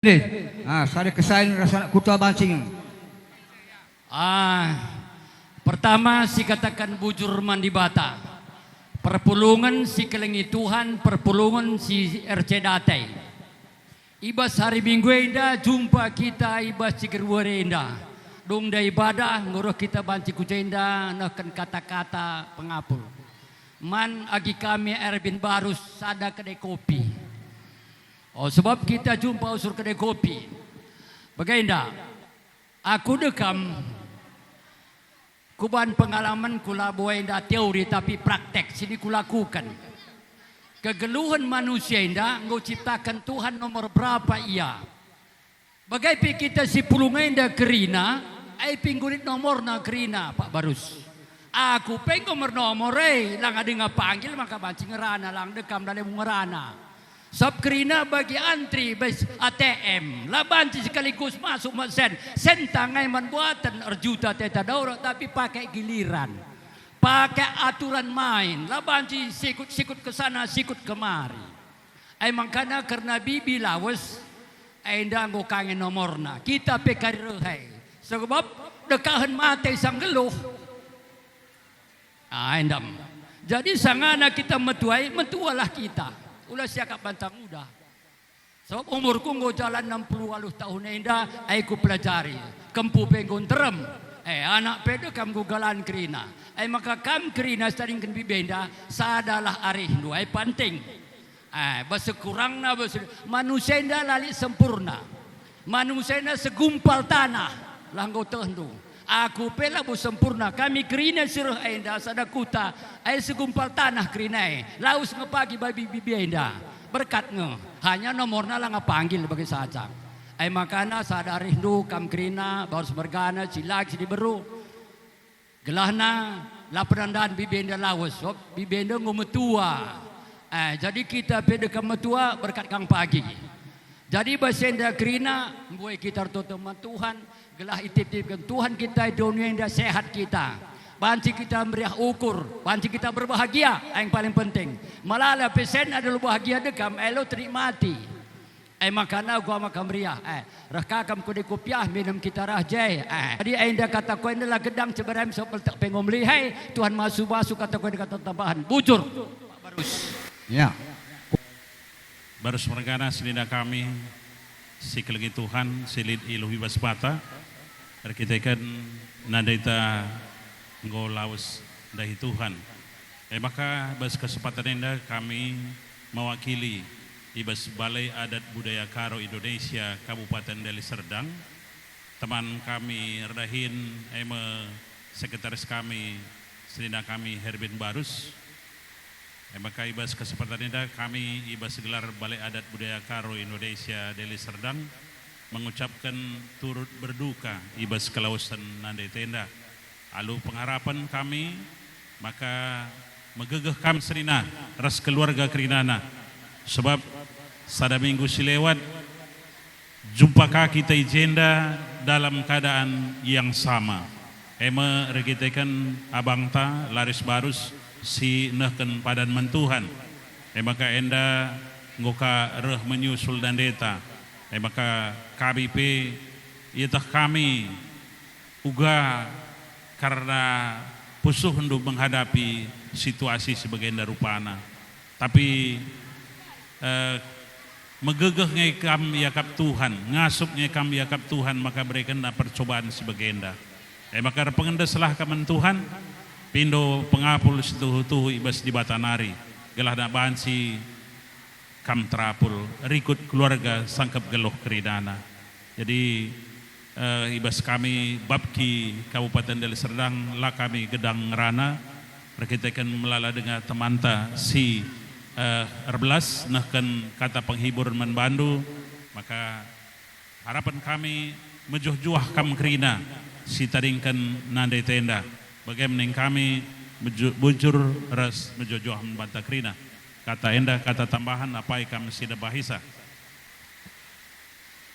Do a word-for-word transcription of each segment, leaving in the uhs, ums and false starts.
Deh, ah, sada kesain ras anak kuta banci. Ah, pertama, sikataken bujur man Dibata. Perpulungen si kelengi Tuhan, perpulungen si erceda ate. I bas hari Minggu enda jumpa kita i bas Ciger Wari enda. Dung ndai ibadah, enggo reh kita banci ku jenda nehken kata-kata pengapul. Man agi kami Erwin Barus sada kedai kopi. Oh, sebab kita jumpa usur kedai kopi. Bagenda, aku dekam kuban pengalamanku labo enda teori tapi praktek sini kulakuken. Kegeluhen manusia enda enggo ciptaken Tuhan nomor berapa ia. Bage pe kita si pulung enda kerina, ai pe enggo lit nomorna kerina, Pak Barus. Aku pe enggo mernomor e, lang adi nga panggil maka banci ngerana, lang dekam dale ngerana. Sab kerina bagi antri bas A T M, la banci sekaligus masuk mesen, sen tangai man buaten erjuta teta daura, tapi pakai giliran. Pakai aturan main, la banci sikut-sikut ke sana, sikut kemari. Ai mangkana kerna bibi lawes, enda enggo kangen nomorna. Kita pe kari reh ai. Sebab dekahen mate sang nggeluh. Ah, endam. Jadi sangana kita metuai, metualah kita. Ula siakap bantang udah. Sebab umurku enggo jalan enam puluh waluh tahun enda, ai kupelajari. Kempu pe enggo nterem. Eh, anak pe dekam enggo galan kerina. Ai maka kam kerina setadingken bibenda, sadalah arihndu, ai panting. Eh, bas sekurangna, bas manusia enda la lit sempurna. Manusia enda segumpal tanah, lah enggo tehndu. Aku pe labo sempurna, kami kerina si reh enda sada kuta, ai segumpal tanah kerina e, lawes nge pagi babi bibi enda. Berkat nge, hanya nomorna la nga panggil bage saja. Ai makana sada arihndu kam kerina, Barus mergana, cilak si diberu. Gelahna la penandan bibenda lawes, sebab bibenda enggo metua. Eh, jadi kita pe dekam metua berkat kang pagi. Jadi bas enda kerina, mbue kita ertoto man Tuhan, gelah ititipken Tuhan kita i doni enda sehat kita. Banci kita meriah ukur, banci kita berbahagia, yang paling penting. Malala pe sen adi la bahagia dekam, elo ternikmati. Ai makana uga maka meriah, eh, reh ka kam ku dai kupiah minem kita reh je, eh. Jadi enda kataku enda la gedang Ciberem so peltek pe enggo melihai, Tuhan masu-masu kataku enda kata tambahan. Bujur. Barus. Ya. Barus mergana senina kami, si kelengi Tuhan, si lit iluh i bas bata, erkiteken nandeta enggo lawes ndahi Tuhan. E maka, bas kesempatan enda kami mewakili i bas Balai Adat Budaya Karo Indonesia Kabupaten Deli Serdang, teman kami erdahin, e me sekretaris kami, senina kami Herbin Barus. E maka i bas kesempatan enda kami i bas gelar Balai Adat Budaya Karo Indonesia Deli Serdang mengucapken turut berduka i bas kelawesen nandeta enda. Alu pengharapen kami maka megegeh kam senina ras keluarga kerinana, sebab sada minggu si lewat jumpa ka kita i jenda dalam keadaan yang sama, e me erkiteken abangta Laris Barus si nehken padan man Tuhan. E maka enda enggo ka reh menyusul nandeta. E maka kami pe ieteh kami uga karna pusuhndu menghadapi situasi si bagenda rupana. Tapi, eh, megegeh nge kam iakap Tuhan, ngasup nge kam iakap Tuhan, maka berekenNa percobaan si bagenda. E maka erpengendeslah kam man Tuhan, pindo pengapul si tuhu-tuhu i bas Dibata nari, gelahna banci kam terapul, rikut keluarga sangkep geluh kerinana. Jadi, eh, i bas kami Bapki Kabupaten Deli Serdang la kami gedang ngerana, erkiteken melala denga temanta si, eh, erbelas nehken kata penghibur man bandu, maka harapen kami mejuah-juah kam kerina si tadingken nandeta enda. Bage me nina kami meju-, bujur ras mejuah-juah man banta kerina. Kata enda kata tambahan, apai kam si debah isa.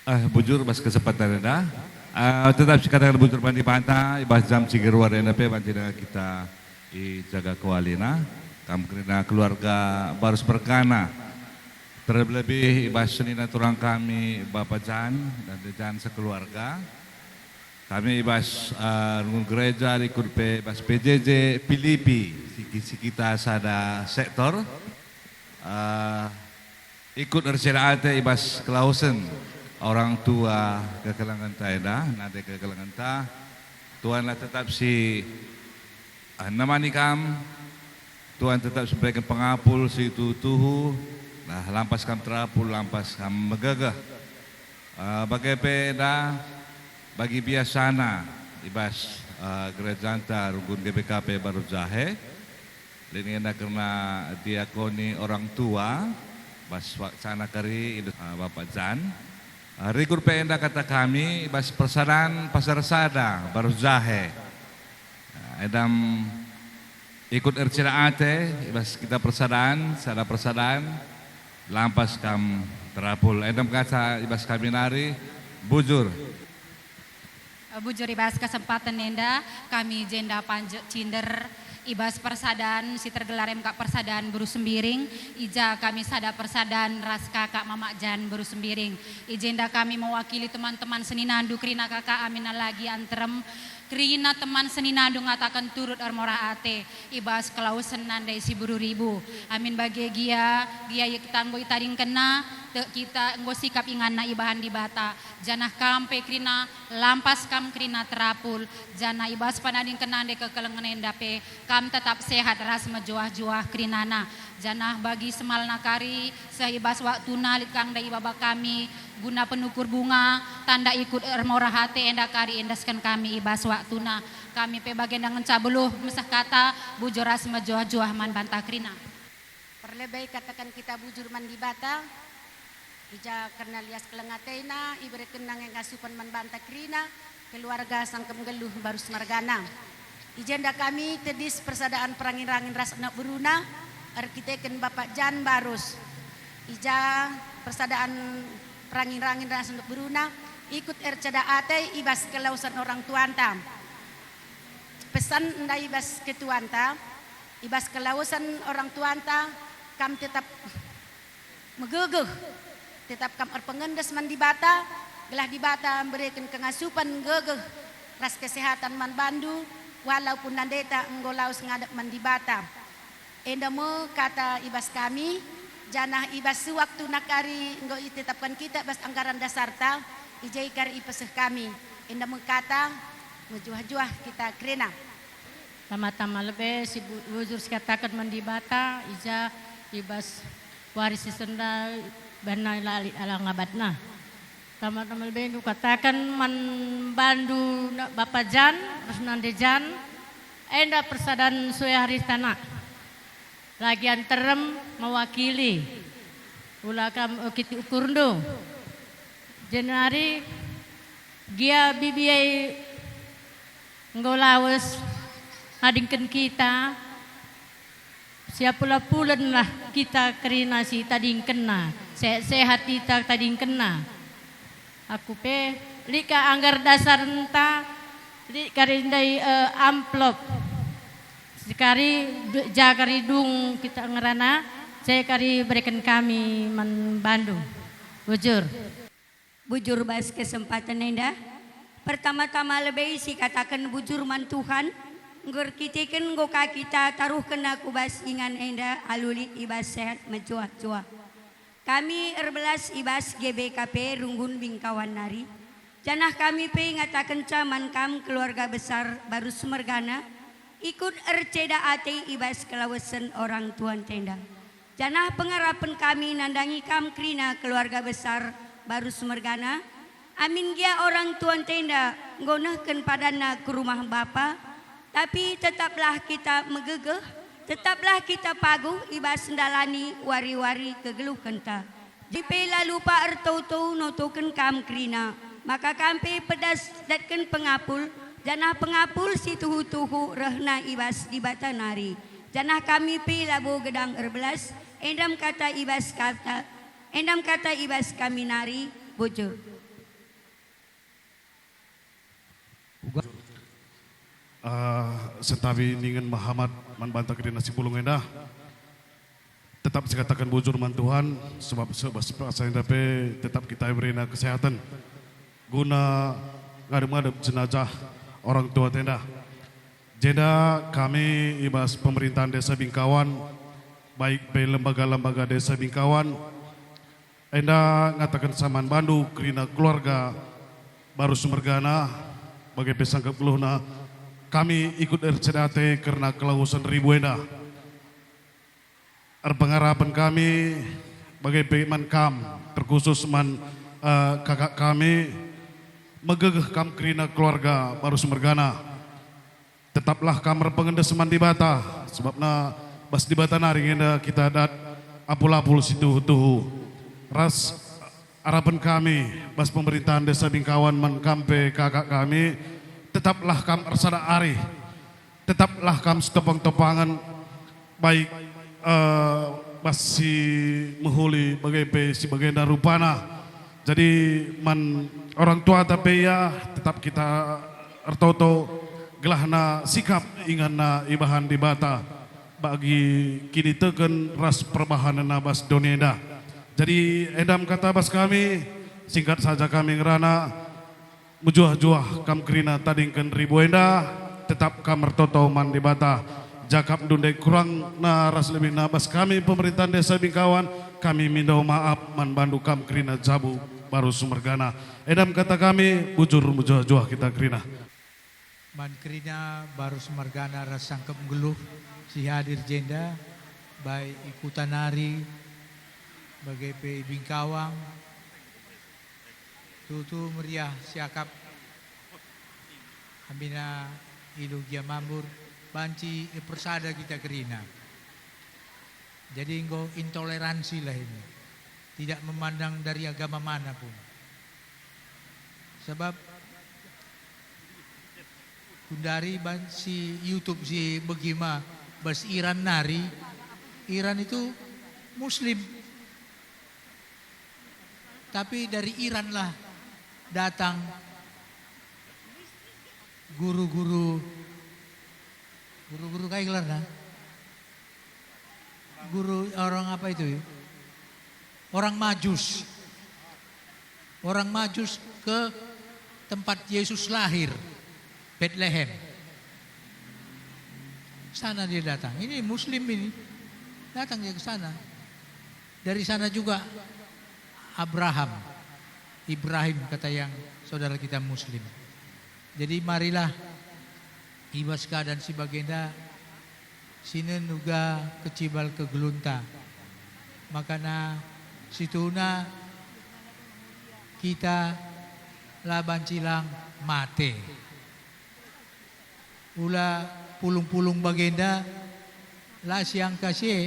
Eh, bujur bas kesempatan enda. Eh, tetap sikataken bujur man Dibata, i bas jam ciger wari enda pe banci denga kita ijaga kualina. Kam kerina keluarga Barus mergana. Terlebih i bas senina turang kami Bapa Jan dan Jan sekeluarga. Kami i bas, eh, runggun gereja, ikut pe i bas P J J Pilipi, si ki-, si kita sada sektor. Eh, ikut erceda ate i bas kelawesen orang tua kekelengenta enda, nande kekelengenta. Tuhanlah tetap si, eh, nemani kam. Tuhan tetap si mereken pengapul si tuhu-tuhu. Nah, lampas kam terapul, lampas kam megegeh. Eh, bage pe enda bagi biasana i bas, eh, gerejanta runggun G B K P Baru Jahe. Lit enda kerna diakoni orang tua, bas waksana kari, eh, Bapak Jan. Eh, rikut pe enda kata kami bas persadan pasar sada Baru Jahe. Nah, enda me ikut erceda ate i bas kita persadan, sada persadan, lampas kam terapul. Enda me kata i bas kami nari, bujur. Bujur i bas kesempaten enda, kami jenda panjek cinder i bas persadan si tergelar M K Persadan Beru Sembiring, i ja kami sada persadan ras kakak Mamak Jan Beru Sembiring. I jenda kami mewakili teman-teman seninandu kerina kakak amin nalagi anterem, kerina teman seninandu ngataken turut ermorah ate i bas kelawesen nande si buru ribu. Amin bage gia, gia ia kita enggo itadingkenna, tek kita enggo sikap inganna ibahan Dibata. Janah kam pe kerina, lampas kam kerina terapul, janah i bas panadingken nande kekelengen enda pe, kam tetap sehat ras mejuah-juah kerinana. Janah bagi semalna kari, seh i bas waktuna lit ka ndai ibaba kami, guna penukur bunga, tanda ikut ermorah ate enda kari iendesken kami i bas waktuna. Kami pe bagenda ngenca beluh meseh kata, bujur ras mejuah-juah man banta kerina. Perlebe kataken kita bujur man Dibata, i ja kerna lias keleng atena, iberekenNa nge ngasupen man banta kerina, keluarga sangkep nggeluh Baru Semergana. I jenda kami tedis persadaan perangin-rangin ras anak beruna, erkiteken Bapak Jan Barus. I ja persadaan perangin-rangin ras anak beruna, ikut erceda ate i bas kelawesen orang tuanta. Pesan ndai i bas ketuanta, i bas kelawesen orang tuanta, kam tetap megegeh, tetap kam erpengendes man Dibata, gelah Dibata mbereken kengasupen gegeh ras kesehatan man bandu, walaupun nandeta enggo lawes ngadep man Dibata. Enda me kata i bas kami, janah i bas waktu nakari enggo itetapken kita bas anggaran dasarta, i je kari ipeseh kami. Enda me kata, mejuah-juah kita kerina. Tama-tama lebe si bu-, bujur sikataken man Dibata, i ja i bas wari si senda banna la lit alang abatna. Tama-tama lebe kukataken man bandu na-, Bapa Jan, ras nande Jan, enda persadan sue arihta. La gia nterem mewakili, ula kam, eh, kitik ukurndu. Jenari gia bibiai enggo lawes nadingken kita, siapula-pulenlah kita kerina si tadingkenna, sehat-sehat kita tadingkenna. Aku pe, lit ka anggar dasarenta, lit kari ndai, eh, amplop. Sekari du-, ja kari dung kita ngerana, saya kari bereken kami man bandu. Bujur. Bujur bas kesempaten enda. Pertama-tama lebe sikataken bujur man Tuhan, enggo erkiteken enggo ka kita taruhkenna ku bas ingan enda alu lit i bas sehat mejuah-juah. Kami erbelas i bas G B K P Runggun Bingkawan nari, janah kami pe ngatakenca man kam keluarga besar Barus mergana, ikut erceda ate i bas kelawesen orang tuanta enda. Janah pengarapen kami nandangi kam kerina keluarga besar Barus mergana, amin gia orang tuanta enda enggo nehken padanna ku rumah Bapa, tapi tetaplah kita megegeh, tetaplah kita paguh i bas ndalani wari-wari kegeluhenta. Jadi pe la lupa ertoto notoken kam kerina, maka kam pe pedas datken pengapul, janah pengapul si tuhu-tuhu rehna i bas Dibata nari. Janah kami pe labo gedang erbelas, enda me kata i bas kata, enda me kata i bas kami nari, bujur. Uga, eh, sentabi ningen mehamat man banta kerina si pulung enda. Tet-, Tetap sikataken bujur man Tuhan, sebab, sebab asa enda pe tetap kita iberena kesehatan guna ngadep-ngadep jenazah orang tua ta enda. Jenda kami i bas pemerintahan Desa Bingkawan, baik pe lembaga-lembaga Desa Bingkawan, enda ngataken man bandu kerina keluarga Barus mergana, bage pe sangkep geluhna, kami ikut erceda ate kerna kelawesen ribu enda. Erpengarapen kami bage pe man kam, terkhusus man, eh, kakak kami, megegeh kam kerina keluarga Barus mergana. Tetaplah kam erpengendes man Dibata, sebabna bas Dibata nari nge enda kita dat apul-apul si tuhu-tuhu. Ras arapen kami bas pemerintahan Desa Bingkawan man kam pe kakak kami, tetaplah kam ersada arih, tetaplah kam setopang-topangen, baik, eh, bas si mehuli bage pe si bagenda rupana. Jadi man orang tuata pe ia tetap kita ertoto gelahna sikap inganna ibahan Dibata bagi kiniteken ras perbahanenna bas doni enda. Jadi enda me kata bas kami, singkat saja kami ngerana. Mejuah-juah kam kerina tadingken ribu enda, tetap kam ertoto man Dibata. Jakap ndunde kurangna ras lebihna bas kami pemerintahan Desa Bingkawan, kami mindo maap man bandu kam kerina jabu Barus mergana. Enda me kata kami, bujur mejuah-juah kita kerina. Man kerina Barus mergana ras sangkep nggeluh si hadir jenda, baik i kuta nari, bage pe i Bingkawan, tuhu meriah siakap. Amina ilu gia mambur, banci ipersada kita kerina. Jadi enggo intoleransi lah ini, tidak memandang dari agama mana pun. Sebab kundari ban si YouTube si begi ma bas Iran nari, Iran itu Muslim. Tapi dari Iran lah datang guru-guru, guru-guru kai gelarna? Guru orang apa itu ya? Orang Majus. Orang Majus ke tempat Yesus lahir, Betlehem. Sana dia datang. Ini Muslim ini. Datang dia ke sana. Dari sana juga Abraham, Ibrahim, kata yang saudara kita Muslim. Jadi marilah i bas keadaan si bagenda sinen uga kecibal kegeluhenta. Makana situhuna kita la banci lang mate. Ula pulung-pulung bagenda la siangka si e.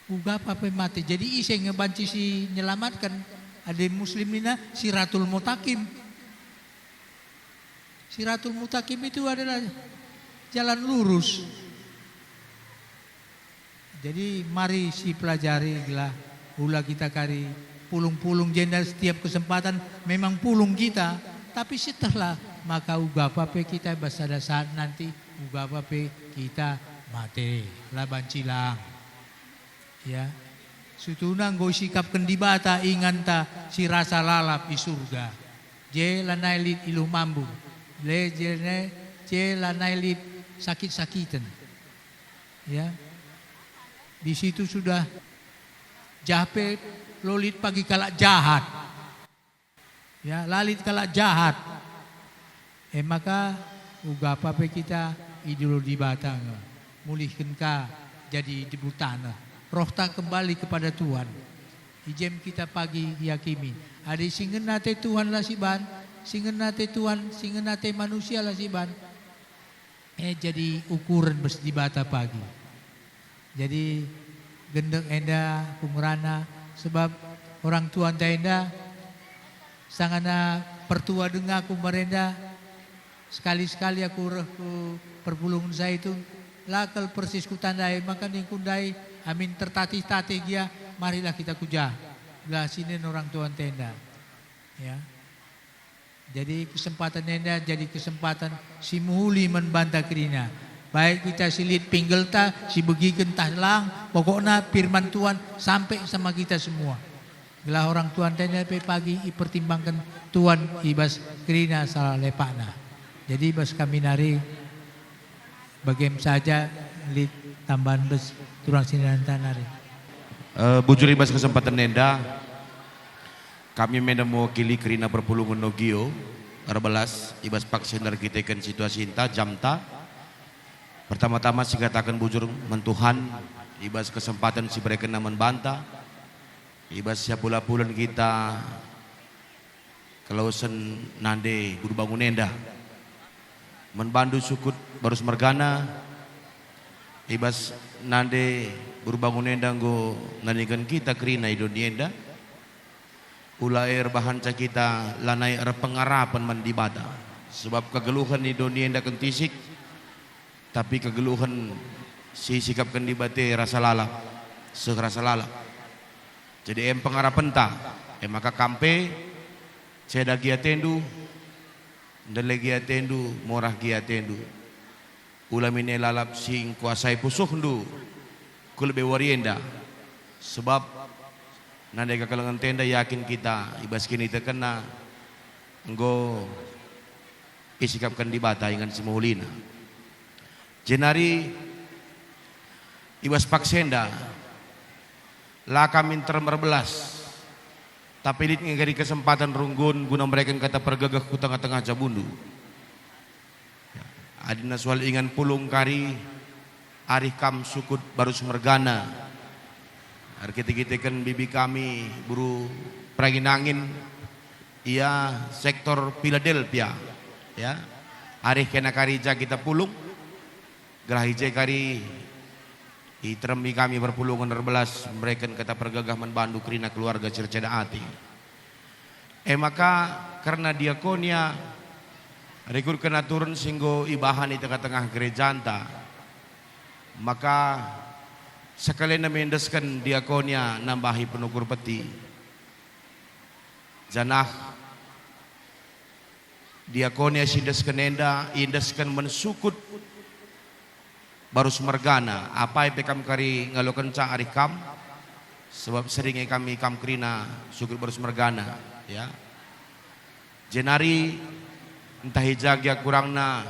Uga pe mate. Jadi ise nge banci si nyelamatken? Adi Muslim nina Siratul Mutakim. Siratul Mutakim itu adalah jalan lurus. Jadi mari si pelajari gelah ula kita kari pulung-pulung jenda setiap kesempatan memang pulung kita, tapi sietehlah maka uga pe kita bas sada saat nanti uga pe kita mate, la banci lang. Ya. Situhuna enggo isikapken Dibata inganta si rasa lalap i Surga. Je lanai lit iluh mambur. Le je ne, je lanai lit sakit-sakiten. Ya. Di situ sudah jah pe la lit pagi kalak jahat. Ya, la lit kalak jahat. E maka, uga pe kita idilo Dibata nge, mulihken ka jadi debu taneh. Rohta kembali kepada Tuhan. I jem kita pagi iakimi. Adi si ngena ate Tuhan la siban, si ngena ate Tuhan, si ngena ate manusia la siban. E jadi ukuren bas Dibata pagi. Jadi gendek enda ku ngerana, sebab orang tuanta enda sangana pertua denga ku marenda, sekali-sekali aku reh ku perpulungen Zaitun, la kal persis kutandai, maka ningku ndai amin tertatih-tatih gia, marilah kita ku jah, gelah sinen orang tuanta enda. Ya. Jadi kesempatan enda jadi kesempatan si mehuli man banta kerina. Baik kita si lit pinggel tah, si begiken tah lang, pokokna firman Tuhan sampe sama kita semua. Gelah orang tua ndai pe pagi ipertimbangken Tuhan i bas kerina salah lepakna. Jadi bas kami nari bagem saja lit tambahan bas turang si nari. Eh, bujur i bas kesempaten enda, kami me enda mewakili kerina perpulungen Nogio erbelas i bas paksa enda erkiteken situasinta, jamta. Pertama-tama sikataken bujur man Tuhan i bas kesempaten si iberekenNa man banta, i bas siapula-pulen kita kelawesen nande Burbangun enda. Man bandu sukut barus mergana, i bas nande Burbangun enda enggo nandingken kita kerina i doni enda. Ula e erbahanca kita lanai erpengarapen man Dibata, sebab kegeluhen i doni enda kentisik, tapi kegeluhen si isikapken Dibata e rasa lalap, seh rasa lalap. Jadi em pengarapenta, e maka kam pe, cedagi atendu, ndelegi atendu, morahgi atendu. Ula min e lalap si engkuasai pusuhndu ku lebe wari enda, sebab nande kekelengen enda yakin kita i bas kinitekenna enggo isikapken Dibata ingan si mehulina. Jenari i bas paksa enda la kami nterem erbelas, tapi lit nge kari kesempaten runggun guna mereken kata pergegeh ku tengah-tengah jabundu. Adina soal ingan pulung kari, arih kam sukut barus mergana. Erkite-kiteken bibi kami Buru Perangin-angin, ia sektor Philadelphia, ya. Arih kena kari ja kita pulung, gelah i je kari iteremi kami perpulungen erbelas mereken kata pergegeh man bandu kerina keluarga si erceda ate. E maka, kerna diakonia rikutken aturen si enggo ibahan i tengah-tengah gerejanta, maka sekalina me endesken diakonia nambahi penukur peti. Janah diakonia si endesken enda iendesken man sukut barus mergana, apai pe kam kari ngalokenca arih kam, sebab sering nge kami kam kerina sukut barus mergana, ya. Jenari ntah i ja gia kurangna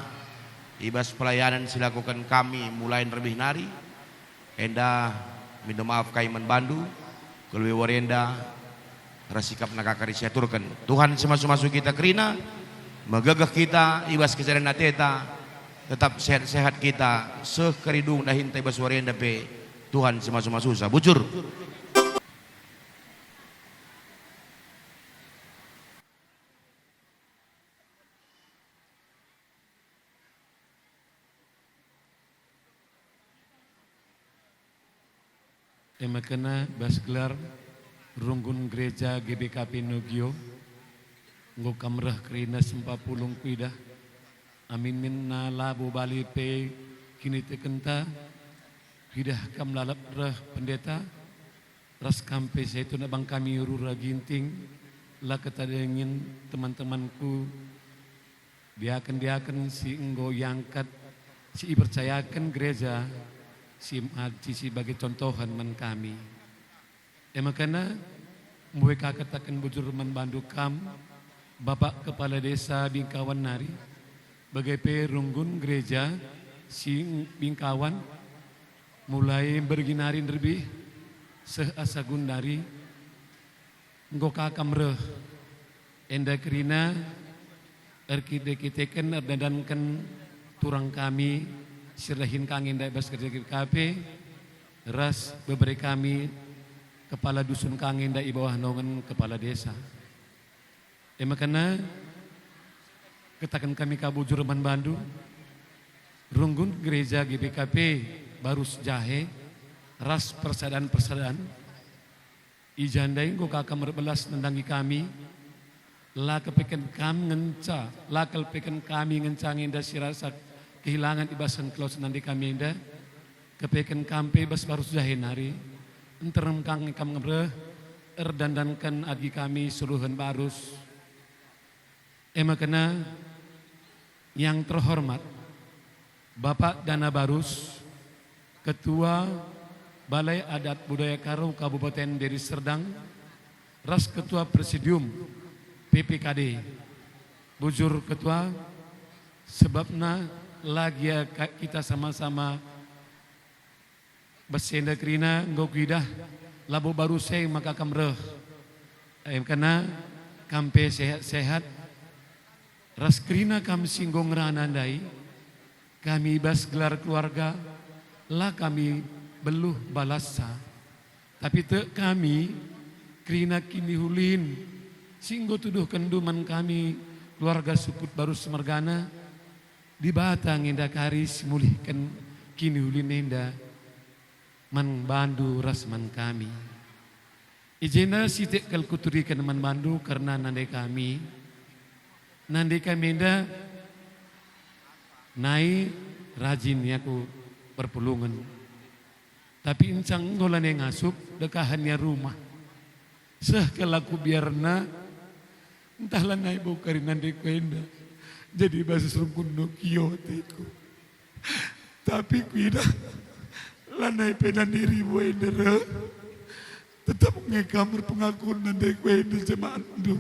i bas pelayanan si lakuken kami mulai nderbih nari, enda mindo maaf kai man bandu, ku lebe wari enda ras sikapna ka kari siaturken. Tuhan si masu-masu kita kerina, megegeh kita i bas kejadin ateta, tetap sehat-sehat kita, seh kari dung dahinta i bas wari enda pe, Tuhan si masu-masusa. Bujur. E maka bas gelar runggun gereja G B K P Nogio, enggo kam reh kerina sempat pulung kuidah, amin min na labo bali pe kinitekenta, kuidah kam lalap reh pendeta, ras kam pe Zaitun abang kami Rura Ginting, la ketadingin teman-temanku, diaken-diaken si enggo iangkat, si ipercayaken gereja, si maji si bage contohen man kami. E maka, mbue ka kataken bujur man bandu kam, Bapak Kepala Desa Bingkawan nari, bage pe runggun gereja si Bingkawan, mulai mbergi nari nderbih, seh asa gundari, enggo ka kam reh. Enda kerina erkite-kiteken erdandanken turang kami si erdahin ka nge ndai bas gereja G B K P ras bebere kami kepala dusun ka nge ndai i bawah naungan kepala desa. E maka kataken kami ka bujur man bandu, runggun gereja G B K P Barus Jahe ras persadan-persadan. I ja ndai enggo ka kam erbelas nandangi kami, la kepeken kam ngenca, la kepeken kami ngenca nge enda si rasa kehilangan i bas kelawesen nande kami enda, kepeken kam pe bas Barus Jahe nari, nterem ka nge kam reh, erdandanken agi kami seluhen Barus. E maka, yang terhormat, Bapak Dana Barus, Ketua Balai Adat Budaya Karo Kabupaten Deli Serdang, ras Ketua Presidium P P K D. Bujur Ketua, sebabna la gia ka-, kita sama-sama bas enda kerina enggo kuidah labo Barus e maka kam reh. Em kena kam pe sehat-sehat. Ras kerina kam si enggo ngerana ndai, kami bas gelar keluarga la kami beluh balassa. Tapi tek kami kerina kinihulin si enggo tuduhkenndu man kami keluarga sukut Barus mergana, Dibata nge enda kari si mulihken kinihulin enda man bandu ras man kami. I jenda sitik kal kuturiken man bandu kerna nande kami. Nande kami enda nai rajin ia ku perpulungen. Tapi encang enggo lanai ngasup, dekahen ia rumah. Seh kal aku biarna, ntah lanai bo kari nandeku enda jadi bas runggun Nukio ateku. Tapi kuidah, lanai pe nande ribu enda reh. Tetap nge kam erpengakun nandeku enda jemahndu.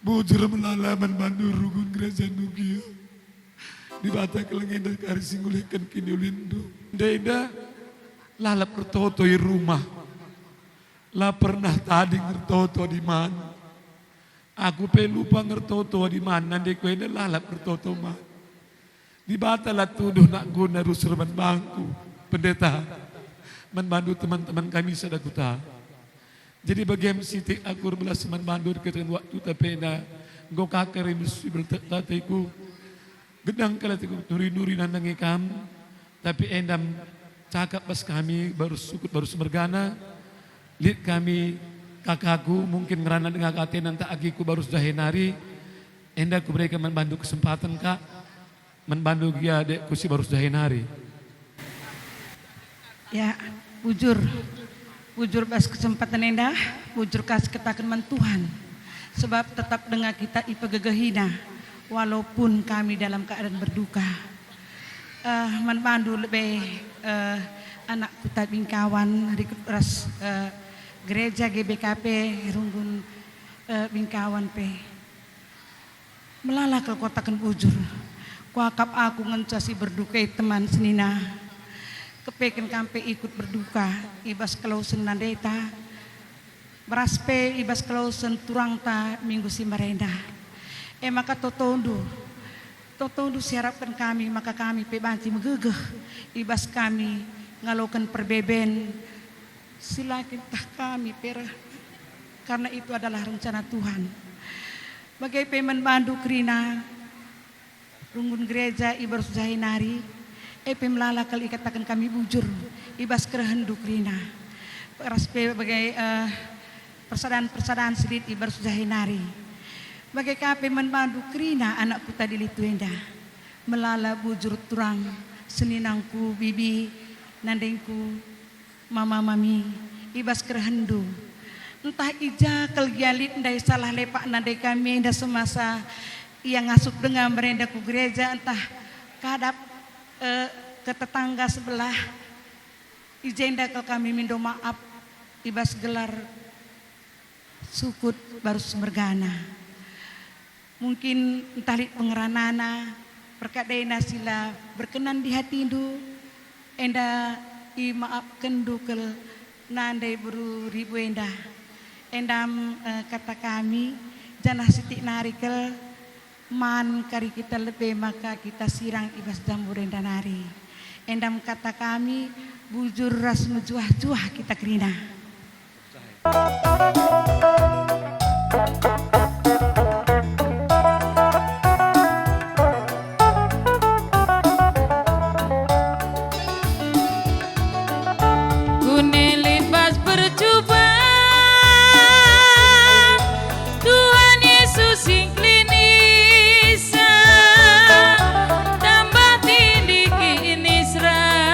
Bujur melala man bandu runggun gereja Nukio. Dibata kal nge enda kari si ngulihken kiniulinndu. Ndai enda lalap ertoto i rumah. La pernah tading ertoto adi man. Aku pe lupa ngertoto adi man, nandeku enda lalap ertoto man. Dibata la tuduh nak guna rusur man bangku, pendeta, man bandu teman-teman kami sada kuta. Jadi bagem sitik aku erbelas man bandu erkiteken waktu, tapi enda enggo ka kari si beltek ateku. Gedang kal ateku nuri-nuri nandangi kam, tapi enda cakap bas kami Barus sukut Barus mergana, lit kami kakaku mungkin ngerana denga atena ntah agiku Barus jahe nari, enda kubereken man bandu kesempaten, Kak, man bandu gia adekku si Barus jahe nari. Ya, bujur. Bujur bas kesempatan enda, bujur ka sikataken man Tuhan. Sebab tetap denga kita ipegegehina, walaupun kami dalam keadaan berduka. Eh, man bandu lebe, eh, anak kuta Bingkawan, rikut ras, eh, gereja G B K P, runggun, eh, Bingkawan pe. Melala kal kukataken bujur, kuakap aku ngenca si berduka i teman senina. Kepeken kam pe ikut berduka i bas kelawesen nandeta, beras pe i bas kelawesen turangta minggu si mbarenda. E maka totondu, totondu si arapken kami, maka kami pe banci megegeh i bas kami ngaloken perbeben si la kin tah kami pe reh, karna itu adalah rencana Tuhan. Bage pe man bandu kerina, runggun gereja i Barus jahe nari, e pe melala kal ikataken kami bujur i bas kerehenndu kerina. Ras pe bage, eh, persadan-persadan si lit i Barus jahe nari. Bage ka pe man bandu kerina anak kuta Dili Tua enda. Melala bujur turang, seninangku, bibi, nandengku, mama, mami, i bas kerehenndu. Ntah i ja kal gia lit ndai salah lepak nande kami enda semasa ia ngasup denga merenda ku gereja ntah kadap, eh, ke tetangga sebelah, i jenda kal kami mindo maap i bas gelar sukut Barus mergana. Mungkin ntah lit pengeranana, perkadena si la berkenan di hatindu, enda imaapkenndu kal nande beru ribu enda. Endam, eh, kata kami, janah sitik nari kal man kari kita lebe maka kita sirang i bas jambu enda nari. Endam kata kami, bujur ras mejuah-juah kita kerina. Kune lit bas percuban, Tuhan Yesus singklin Isa, tambah tindih kiniseran,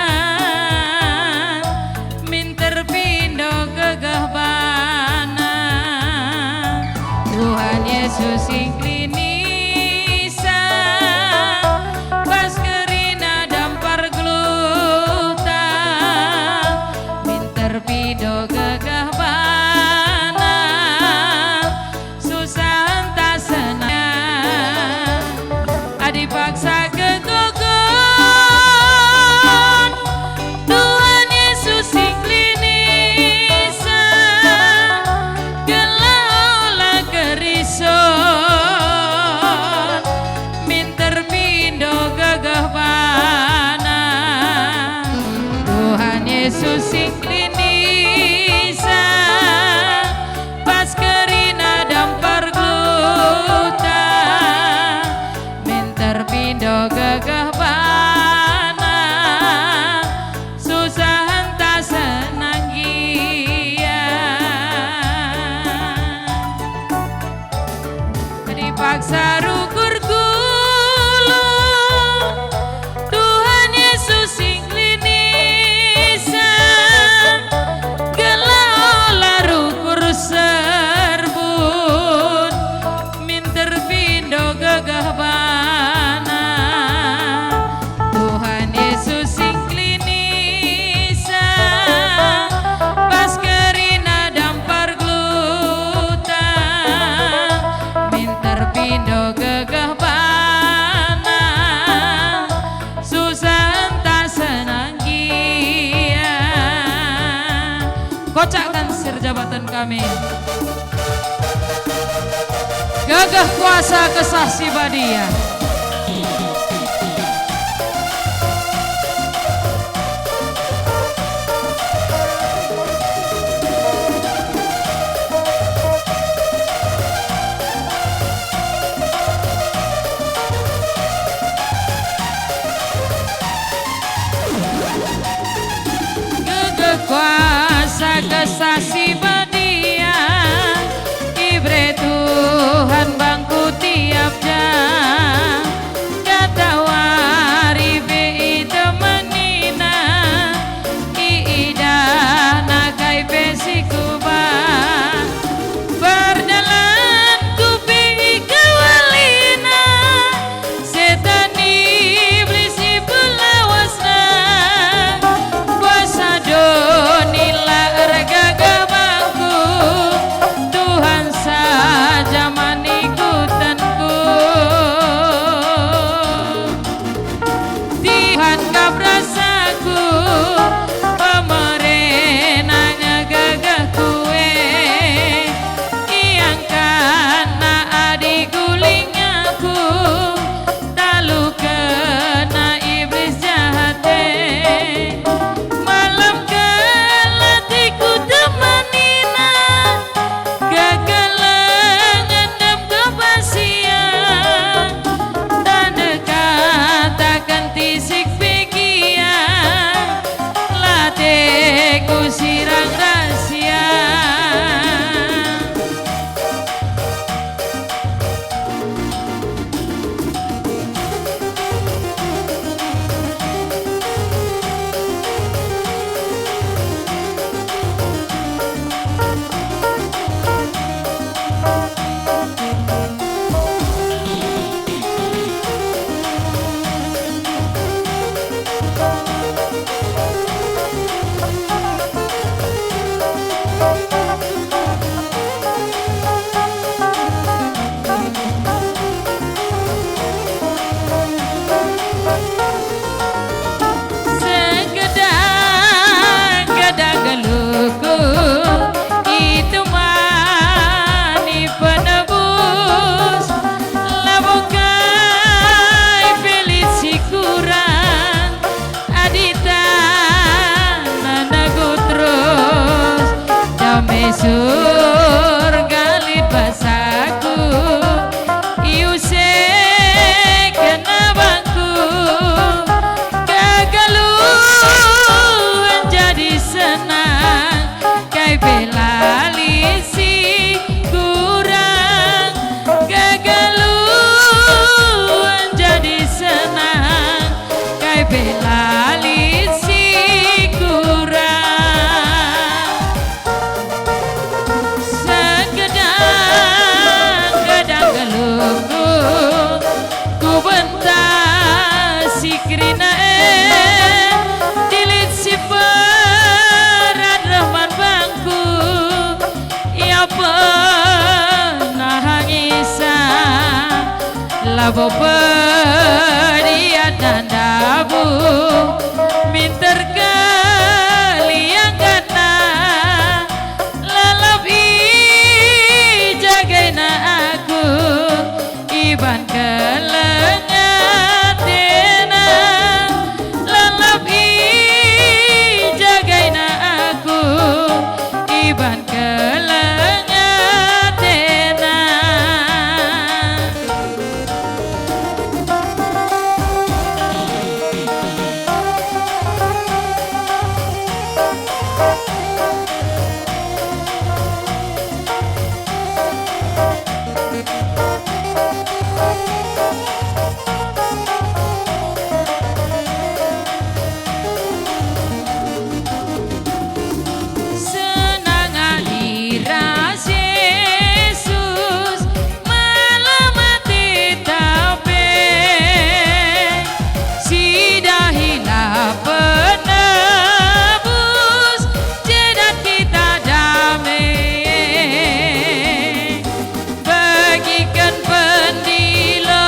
min terpindo gegeh bana. Tuhan Yesus singklin Isa, bas Paksa rukur gulung, Tuhan Yesus singkliniken, gelah ola rukur serbun, minter pindo gegeh bana. Tuhan Yesus singkliniken, bas kerina dampar geluhta, minter pindo gegeh bana, susah ntah senang gia. Kocakkan sir jabatan kami. Gegeh kuasa Kesah Si Badia. Gegeh kuasa Kesah Si Badia, ibere Tuhan bangku tiap jam. Datawari pe itemenina, iidahna kai pe si kuba. Perjalanku pe ikewalina, setan iblis ipelawasna. Kuasa doni la ergagah bangku, Tuhan saja man ikutenku. Tuhan kap rasaku, pemerena nge gegehku e. IangkatNa adi guling aku, talukenNa iblis jahat e. Malem kelah ikutemenina, kekelengen dem kepastian, tanda kataken tisik pe gia, lateku sirang rasia. Segedang-gedang geluhku itemani penebus, labo kai pe lit si kurang, adi taneh negu terus, dame Surga lit bas aku, iusekenNa bangku, kegeluhen jadi senang, kai pe la lit si kurang, kegeluhen jadi senang, kai pe la lit si kurang. Segedang-gedang geluhku, kubentasi kerina e, adi lit si berat reh man bangku, ia pernah ngisa. Labo pediatna ndabuh, minter keliangkatna, lalap ijagaina aku, iban keleng atena, lalap ijagaina aku, iban keleng atena. Pendilona,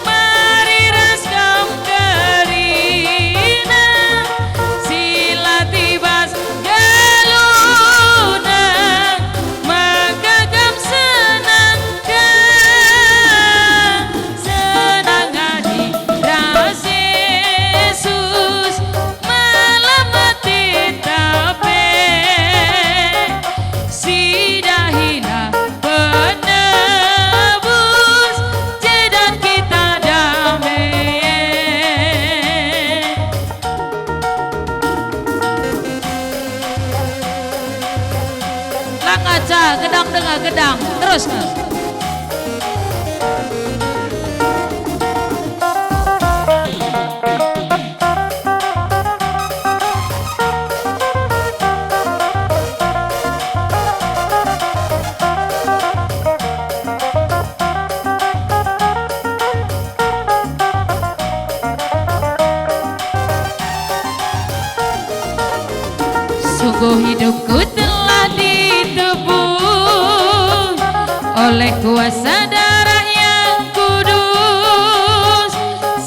mari ras kam kerina, silat i bas galuna, maka kam senang ka. Senang adi ras Jesus, melampati tapi, si dahilah penebus, jadi kita dame. Lang aja, gedang denga gedang, terus. Sungguh hidupku telah ditebus oleh kuasa darah yang kudus.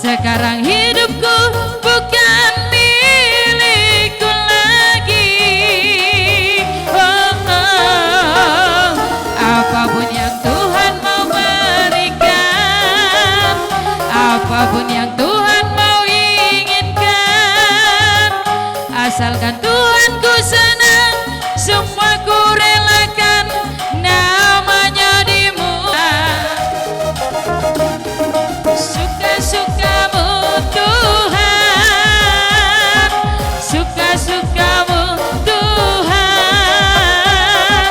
Sekarang hidupku bukan milikku lagi. Oh, oh. Apapun yang Tuhan mau berikan, apapun yang Tuhan mau inginkan, asalkan Tuhan ku senang, semua ku relakan, namanya dimuliakan. Suka-sukamu Tuhan, suka-sukamu Tuhan,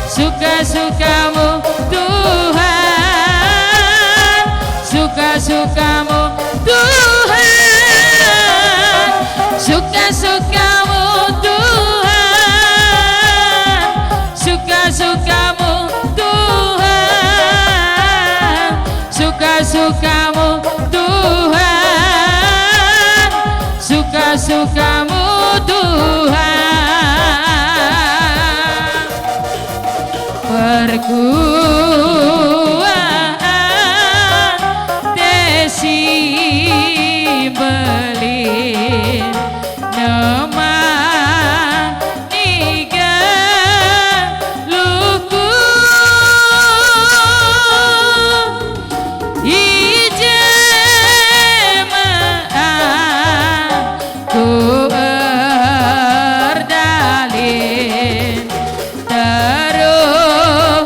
suka-sukamu Tuhan, suka-sukamu Tuhan, suka-sukamu Tuhan, suka-sukamu Tuhan, suka-sukamu Tuhan, suka-sukamu Tuhan. Perkuah ate si mbelin nemani geluhku. I je me aku erdalih teruh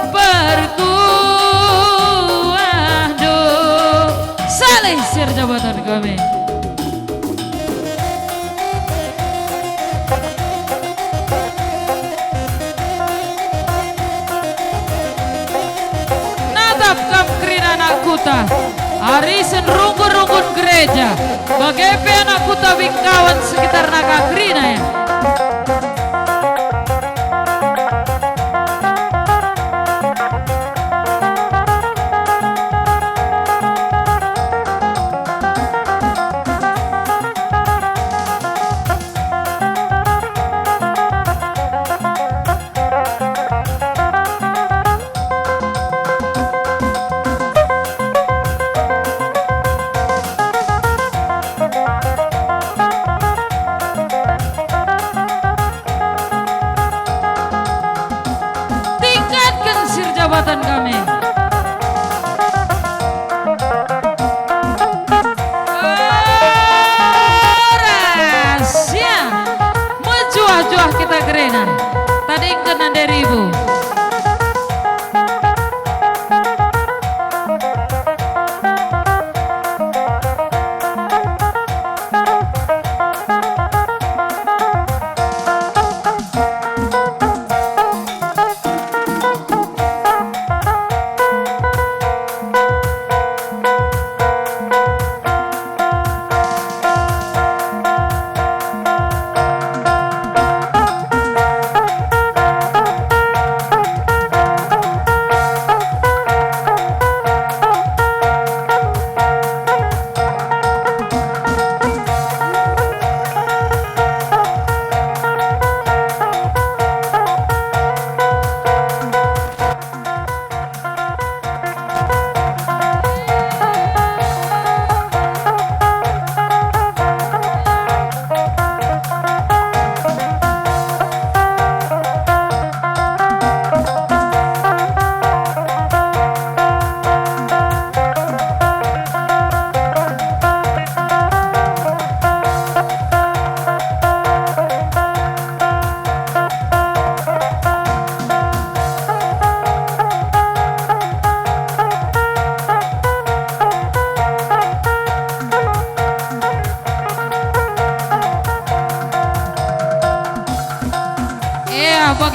perkuah doh. Salih sir jabatan kami. Natap kam kerina anak kuta, arisen runggun-runggun gereja, bage pe anak kuta Bingkawan sekitar naka kerina ya.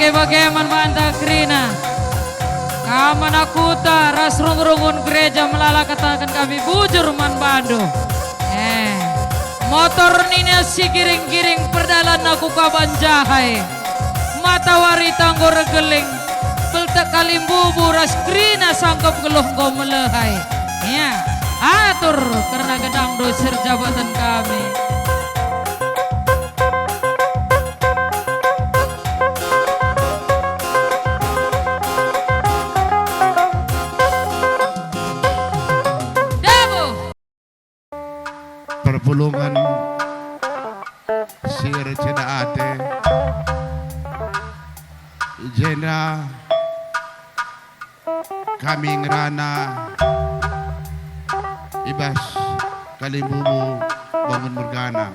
Bage man banta kerina. Kam anak kuta ras rungun-rungun gereja melala kataken kami bujur man bandu. Eh, motor nina si giring-giring perdalanna ku Kabanjahai. Matawari tanggo regeling, beltek kalimbubu ras kerina sangkep geluh enggo melehai. Ya, atur kerna gedang doser jabatan kami. Dabo. Perpulungen si erceda ate, i jenda kami ngerana i bas kalimbubu bangun mergana.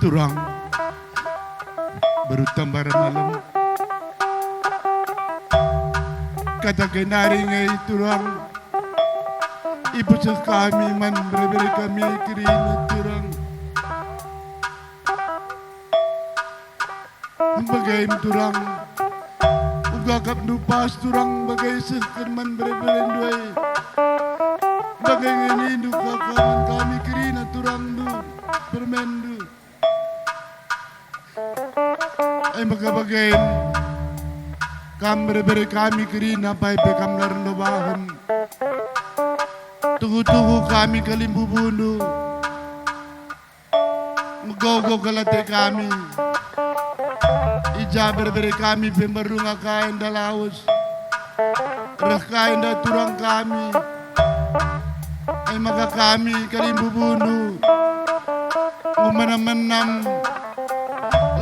Turang beru tambar malem. Kata kenari nge turang, ipeceh kami man bere-bere kami kerina turang. Bage turang, uga kap ndupas turang bage sehken man bere-bere ndu ai. Bage nge nindu kakaman kami kerina turangndu, permenndu. E maka bage, kam bere-bere kami kerina, pai pe kam la rendo bahan. Tuhu-tuhu kami kalimbubundu. Megogo kal ate kami. I ja bere-bere kami pe mbarunga kai enda lawes. Reh kai enda turang kami. E maka kami kalimbubundu. Enggo menam-menam.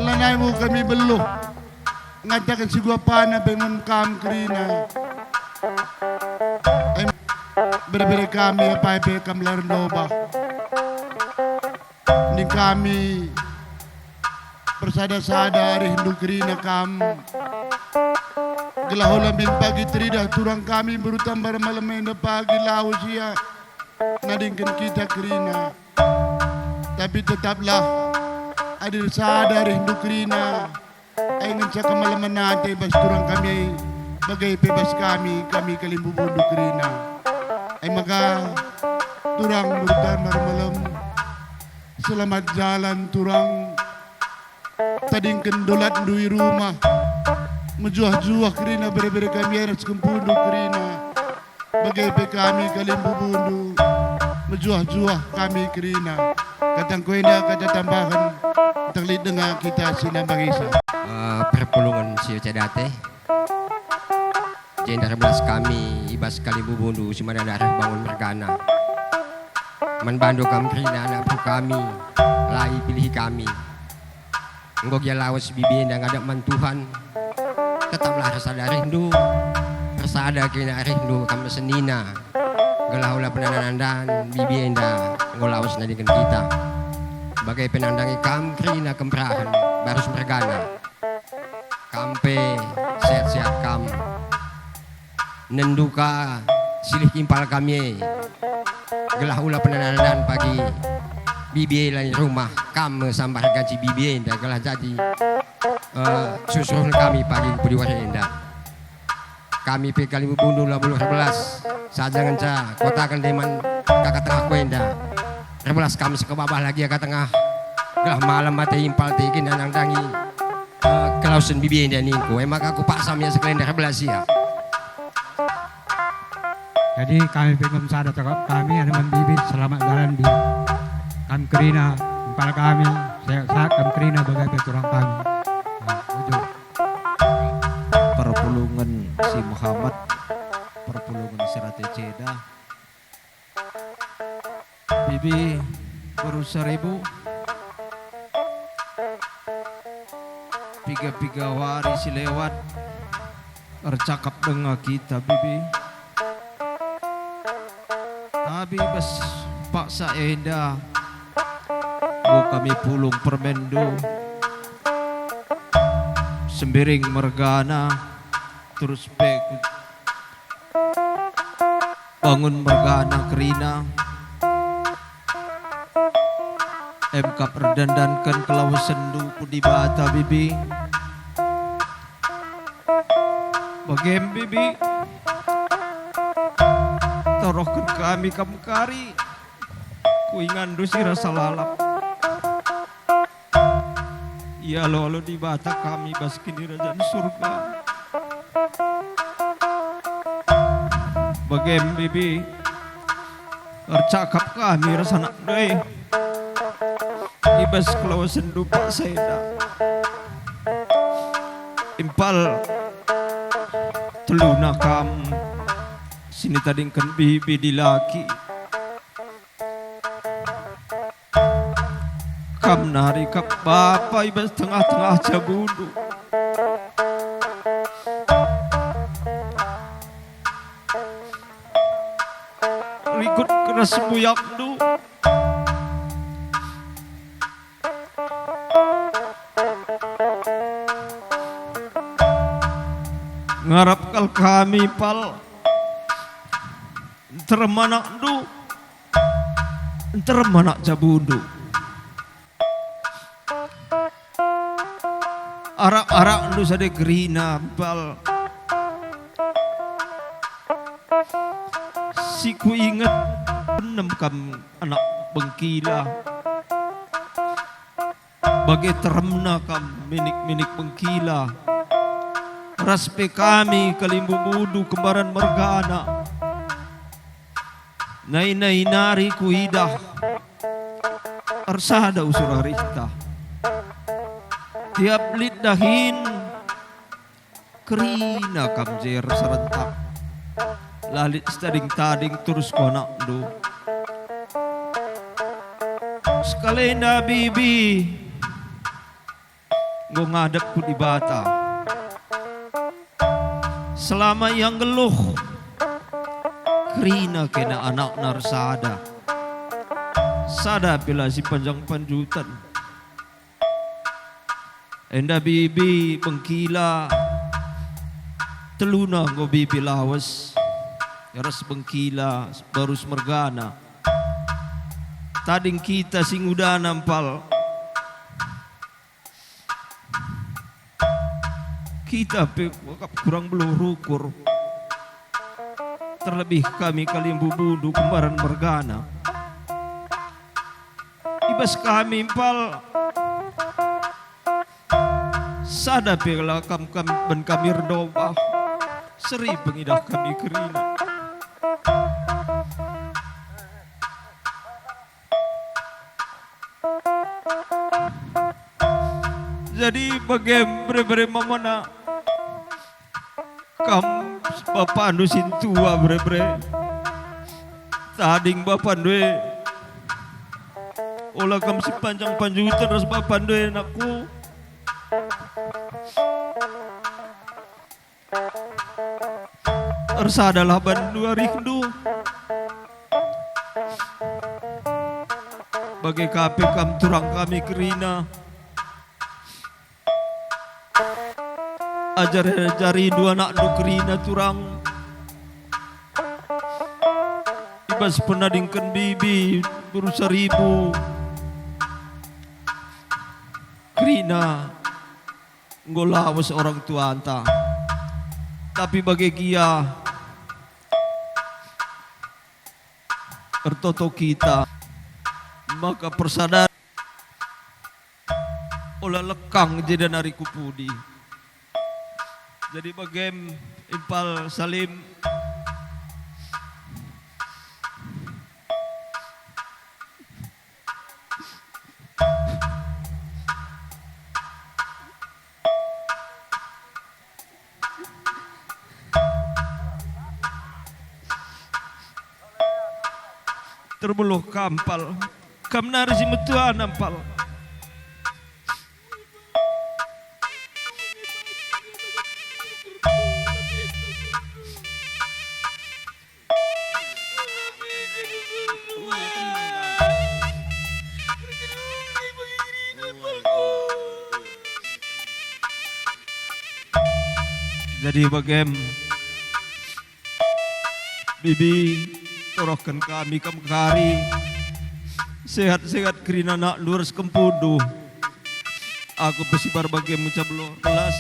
Lanai mu kami beluh. Ngataken si guapana pe man kam kerina. E bere-bere kami apai pe kam la rendo bah. Ning kami persada-sada arihndu kerina kam, gelah ola min pagi teridah turang kami beru tambar malem enda pagi lawes ia nadingken kita kerina. Tapi tetaplah, adi ersada arihndu kerina, ai ngenca kemalemen ate bas turang kami, bage pe bas kami, kami kalimbubundu kerina. Ai maka, turang beru tambar malem. Selamat jalan, turang. Tadingken dolatndu i rumah. Mejuah-juah kerina bere-bere kami ras kempundu kerina. Bage pe kami kalimbubundu. Mejuah-juah kami kerina. Katangku enda kata tambahen. Tenglit denga kita si nambangisa. Eh, perpulungen si erceda ate. Jenda erbelas kami i bas kalimbubundu si mada dareh bangun mergana. Man bandu kam kerina anak beru kami, la ipilihi kami. Enggo gia lawes bibi enda ngadap man Tuhan. Tetaplah ersada arihndu, ersada kerina arihndu kam senina. Gelah ola penandan-nandan bibi enda enggo lawes nadingken kita. Bage pe nandangi kam kerina kemerahen, barus mergana. Kam pe sehat-sehat kam. Nenduka silih impal kami e. Gelah ula penandan-nandan pagi bibi e la i rumah, kam me sambar ganci bibi enda gelah jadi, eh, susuren kami pagi pudi wari enda. Kami pe kalimbubundu la buluh erbelas, saja ngenca kataken deman kaka tengahku enda. Erbelas kam sekebabah lagi aka tengah, gelah malem ate impal ate kin nandangi, eh, kelawesen bibi enda ningku, e maka kupaksa ia sekalenda erbelas ia. Jadi kami pe enggo sada cakap kami ate man bibi, selamat jalan bi. Kam kerina impal kami, sehat-sehat kam kerina bage pe turang kami. Nah, bujur. Perpulungen si mehamat, perpulungen si erceda. Bibi beru Seribu, piga-piga wari si lewat, ercakap denga kita, Bibi. Tapi bas paksa enda, enggo kami pulung permenndu, Sembiring mergana, terus pe ku bangun mergana kerina. Emkap erdandanken kelawesenndu ku Dibata, Bibi. Bagem, Bibi, torohken kami kam kari ku inganndu si rasa lalap. Ialo-alo Dibata kami bas Kinirajan Surga. Bagem, Bibi, ercakap kami ras anakndu e i bas kelawesenndu paksa enda. Impal teluna kam si nitadingken Bibi dilaki. Kam nari kap bapa i bas tengah-tengah jabundu. Rikut keras buyakndu. Ngarap kal kami, Pal. Nterem anakndu, nterem anak jabundu. Arak-arakndu sada kerina, Pal. Si kuinget, enem kam anak bengkila. Bage teremna kam minik-minik bengkila, ras pe kami kalimbubundu kembaran mergana. Nai-nai nari kuidah ersada usur arihta. Tiap lit dahin kerina kam je erserentak. La lit si tading-tading terus ku anakndu. Sekalenda Bibi enggo ngadep ku Dibata. Selama ia nggeluh, kerina kena anakna ersada. Sada pe la si panjang panjuten. Enda Bibi bengkila, teluna enggo Bibi lawes, ras bengkila barus mergana. Tading kita si ngudana, Pal. Kita pe kap kurang beluh rukur. Terlebih kami kalimbubundu kembaran mergana. I bas kami, Pal, sada pe la kam, kam, ben kami erdomba, seri pengidah kami kerina. Jadi bage bere-bere mamana. Kam bapandu sintua, bere-bere. Tading bapandu e. Ola kam si panjang panjuten ras bapandu e, nakku. Ersadalah bandu arihndu. Bage ka pe kam turang kami kerina. Ajar-ajarindu anakndu kerina turang. I bas penadingken Bibi beru Saribu kerina enggo lawes orang tuanta. Tapi bage gia ertoto kita, maka persadan ola lekang jenda nari ku pudi. Jadi bagem impal Salim. Terbeluh kam, Pal. Kam nari si metuana, Pal. Jadi bagem, Bibi, torohken kami kam kari. Sehat-sehat kerina anakndu ras kempundu. Aku pesibar bage mucap lor belas.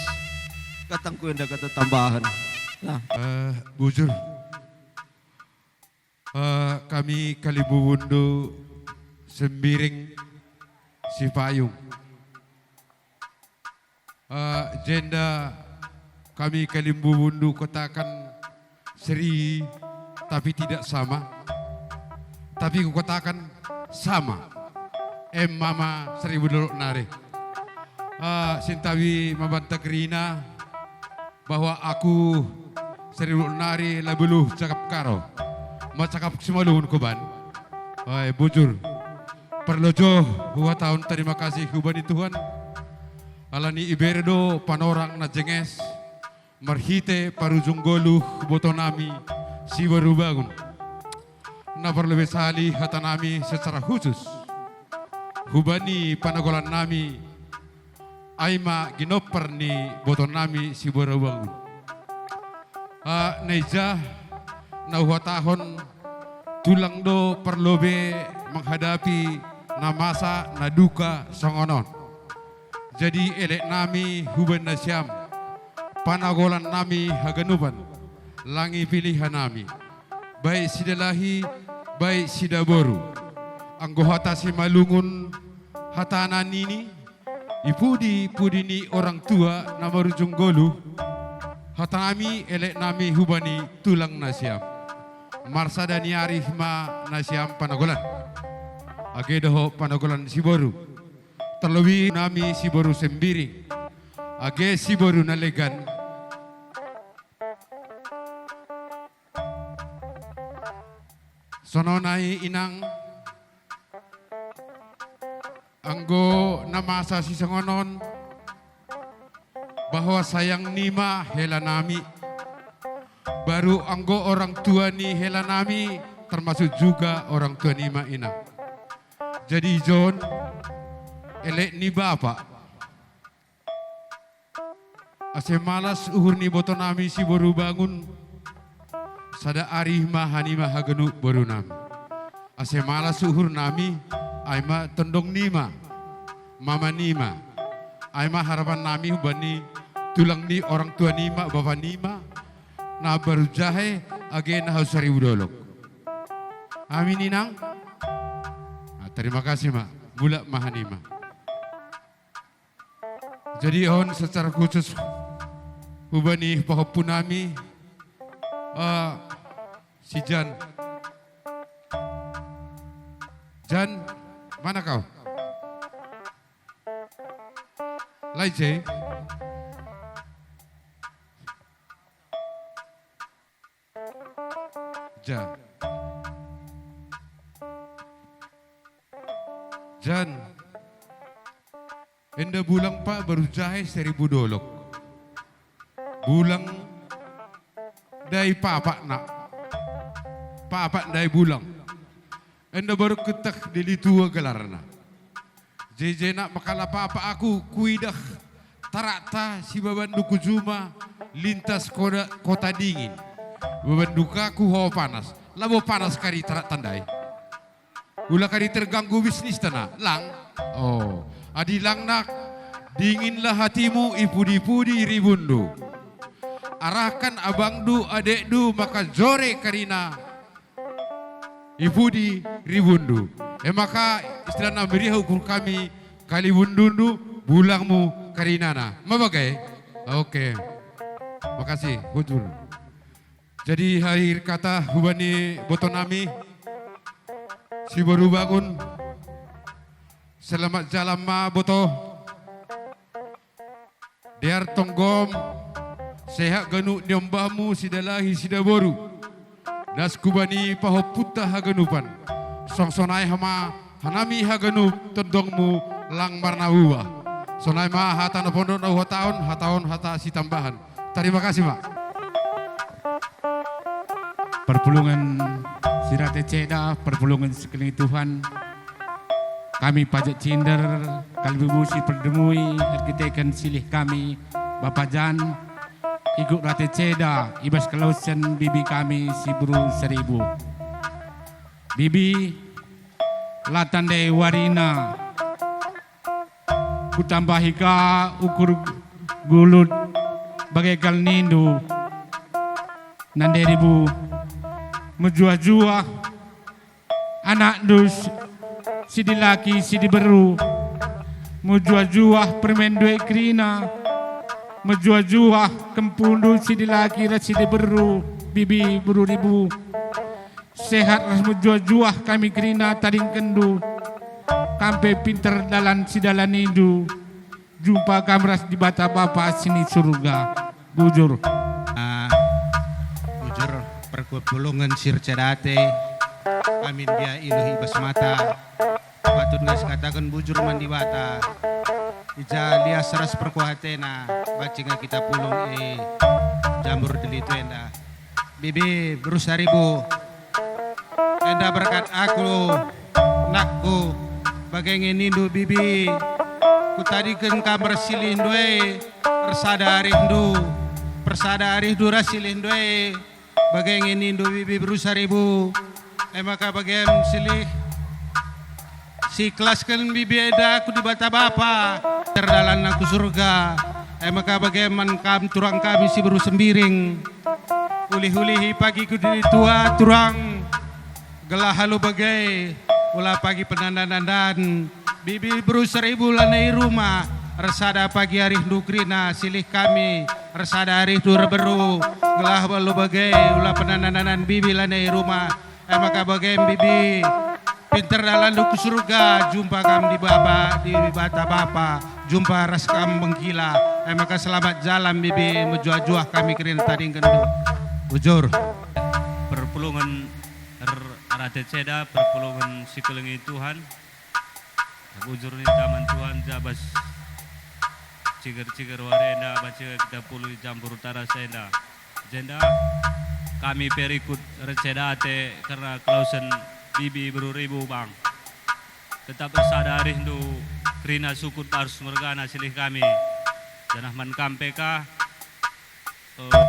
Katangku enda kata tambahan. Nah. Eh, bujur. Eh, kami kalimbubundu Sembiring Sipayung. Eh, jenda kami kalimbubundu katakan seri, tapi tidak sama. Tapi kukatakan sama. Em mama seribu dolok nari. Eh, sintawi mabanta kerina bahwa aku seribu dolok nari la beluh cakap Karo. Ma cakap Simalungun kuban. Ai, bujur. Perlu jo huhatahon terima kasih hubani Tuhan. Alani ibere do panorang na jenges, merhite parujung goluh boto nami si baru bangun. Na perlebe sali hata nami secara khusus hubani panagolan nami, ai ma ginoper ni boto nami si baru bangun. Ah, naija na uhatahon tulang do perlebe menghadapi na masa na duka songonon. Jadi elek nami huben nasiam, panagolan nami haganupan, langi pilihan nami, baik sidalahi, baik sidaboru. Anggo hata Simalungun, hatana nini, ipudi-pudi ni orang tua na marujung goluh, hata nami elek nami hubani tulang nasiam. Marsada ni arih ma nasiam panagolan. Age dohot panagolan si boru. Terlebih nami si boru Sembiring. Age si boru na legan. Sononai inang, anggo na masa si songonon, bahwa sayang nima hela nami. Baru anggo orang tua ni hela nami, termasuk juga orang tua nima inang. Jadi John, elek ni bapa. Ase malas uhur ni boto nami si boru bangun, sada ari ma hanima haganup boru nami. Ase malas uhur nami, ai ma tondong nima, mama nima, ai ma harapan nami hubani tulang ni orang tua nima, bapa nima, na baru jahe age naha saribu dolok. Amin inang. Ah, terima kasih ma, bulak ma hanima. Jadi on secara khusus hubani pahoppu nami, eh, si Jan. Jan, mana kau? Lai je. Jan. Jan. Enda bulang pa baru jahe seribu dolok. Bulang ndai papak nak. Papak ndai bulang. Enda baru keteh dili tua gelarna. Jeje nak mekala papak aku kuidah tarakta si babandu ku juma lintas koda, kota dingin. Babandu ka ku hawa panas. Labo panas kari tarakta ndai. Ula kari terganggu bisnis tana, lang. Oh, adi lang nak, dinginlah hatimu ipudi-pudi ribundu. Arahkan abangndu, adekndu, maka jore karina ipudi ribundu. E maka istilahna meriah ukur kami kalibundundu, bulangmu karinana. Ma bage? Oke. Makasih, bujur. Jadi akhir kata hubani boto nami si baru bangun. Selamat jalan ma boto. Dear tonggom, sehat ganup ni ombahmu si dalahi si daboru. Das kubani pahoputta haganupan. Songsonai hama hanami haganup tondongmu lang marna uah. Sonai ma hata na pondok na uhatahon, hatahon hata si tambahan. Tarima kasih, Pak. Perpulungen si rate ceda, perpulungen si kelengi Tuhan, kami pajak cinder, kalibubu si perdemui, erkiteken silih kami, Bapa Jan, ikut rate ceda, i bas kelawesen bibi kami si beru seribu. Bibi, La tandai warina, kutambahi ka ukur gulut bage kal nindu. Nande ribu, mejuah-juah anakndu si, si dilaki si diberu, mejuah-juah permen ndai kerina, mejuah-juah kempundu si dilaki ras si diberu, bibi beru ribu. Sehat ras mejuah-juah kami kerina tadingkenndu. Kam pe pinter dalan sidalanindu. Jumpa kam ras Dibata Bapa si ni Surga. Bujur. Ah, bujur, perpulungen si erceda ate, amin dia iluh i bas mata. Patut nge sikataken bujur man Dibata. I ja lias ras perkuah atena, banci nge kita pulung i Jambur Delitu enda. Bibi beru Saribu, enda berkat aku, nakku, bage nge nindu bibi, kutadingken kam ras silihndu e, ersada arihndu, persada arihndu ras silihndu e, bage nge nindu bibi beru Saribu, e maka bagem silih. Sikelasken bibi enda ku Dibata Bapa, terdalanna ku Surga. E maka bage man kam turang kami si beru Sembiring. Ulih-ulihi pagi ku diri tua turang, gelah alu bage, ula pagi penandan-nandan. Bibi beru Saribu lanai rumah, ersada pagi arihndu kerina silih kami, ersada arihndu erberu, gelah alu bage, ula penandan-nandan bibi lanai rumah. E maka bagem bibi, pinter dalandu ku Surga, jumpa kam Dibata, Dibata Bapa, jumpa ras kam bengkila. E maka selamat jalan bibi, mejuah-juah kami kerina tadingkenndu. Bujur. Perpulungen er-, erate ceda, perpulungen si kelengi Tuhan. Bujur ninta man Tuhan, ja bas ciger-ciger wari enda, banci kita pulung i Jambur Utara enda. Jenda kami pe rikut erceda ate kerna kelawesen bibi beru Ribu bang. Tetap ersada arihndu kerina sukut barus mergana silih kami. Janah man kam pe ka, eh,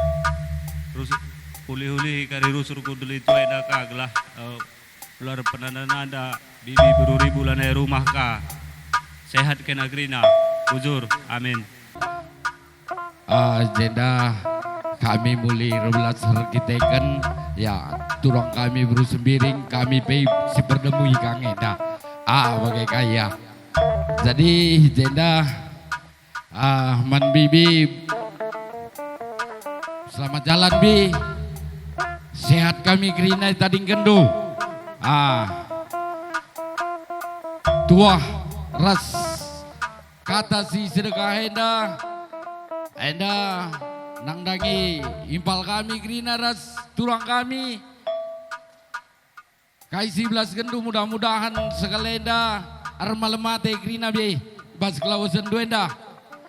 rus-, ulih-ulihi kari rusur ku Delitu enda ka gelah, eh, ular penanda-nanda bibi beru Ribu lanai rumah ka. Sehat kena kerina. Bujur. Amin. Ah, jenda kami muli erbelas erkiteken, ya, turang kami beru Sembiring, kami pe si perdemui kang enda. Ah, bage ka ya. Jadi, jenda, ah, man bibi, selamat jalan, Bi. Sehat kami kerina tadingkenndu. Ah, tuah ras kata si sedekah enda, enda nandangi impal kami kerina ras turang kami. Kai si belaskenndu, mudah-mudahan sekalenda ermalem ate kerina be bas kelawesenndu enda.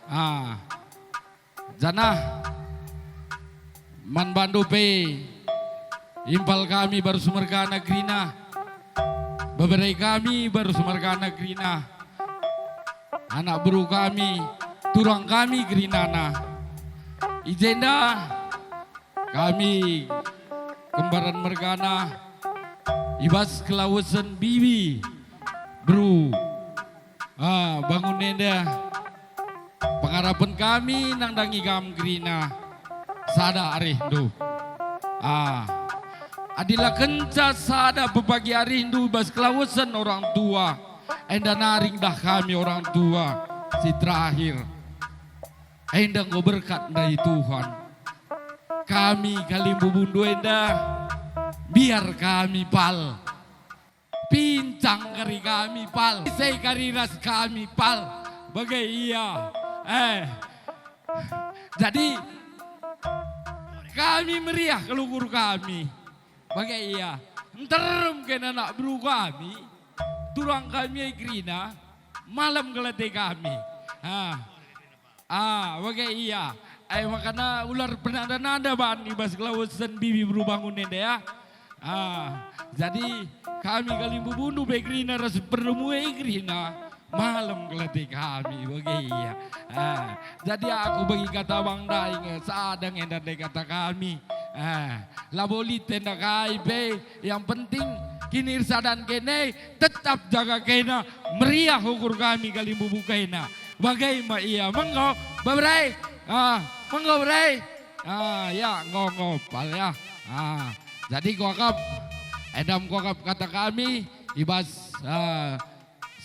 Ah. Janah man bandu pe impal kami barus mergana kerina, bebere kami barus mergana kerina, anak beru kami, turang kami kerinana. I jenda kami kembaran mergana i bas kelawesen bibi beru. Ah, bangun enda. Pengarapen kami nandangi kam kerina sada arihndu. Ah, adi la kenca sada pepagi arihndu bas kelawesen orang tua, enda nari ndah kami orang tua si terakhir. Enda enggo berkat ndai Tuhan. Kami kalimbubundu enda, biar kami pal. Pincang kari kami pal, ise kari ras kami pal. Bage ia. Eh. Jadi, kami meriah kal ukur kami. Bage ia. Nterem kena anak beru kami, turang kami e kerina, malem kal ate kami. Ha. Ah, bage ia. E makana ular penanda-nanda ban i bas kelawesen bibi beru bangun enda ya. Ah, jadi kami kalimbubundu pe kerina ras perdemui kerina, malem kal ate kami, bage ia. Ah, jadi aku bagi kata bang ndai nge sada nge enda ndai kata kami. Ah, labo lit enda kai pe, yang penting kinirsadan kene, tetap jaga kena, meriah ukur kami kalimbubu kena. Bage ma ia, menggo, Baberai? Ah, menggo, Berai? Ah, ya, enggo, enggo, pal ya. Ah, jadi kuakap, enda me kuakap kata kami, i bas, ah,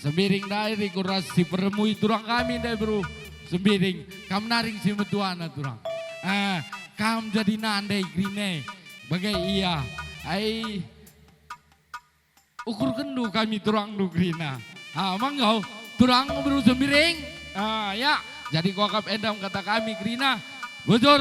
Sembiring ndai rikut ras si peremui turang kami ndai beru Sembiring. Kam naring si metuana turang. Ah, kam jadi nande kerina. Bage ia. Ai, ukurkenndu kami turangndu kerina. Ah, menggo, turang beru Sembiring. Ah, ya. Jadi kuakap enda me kata kami kerina. Bujur,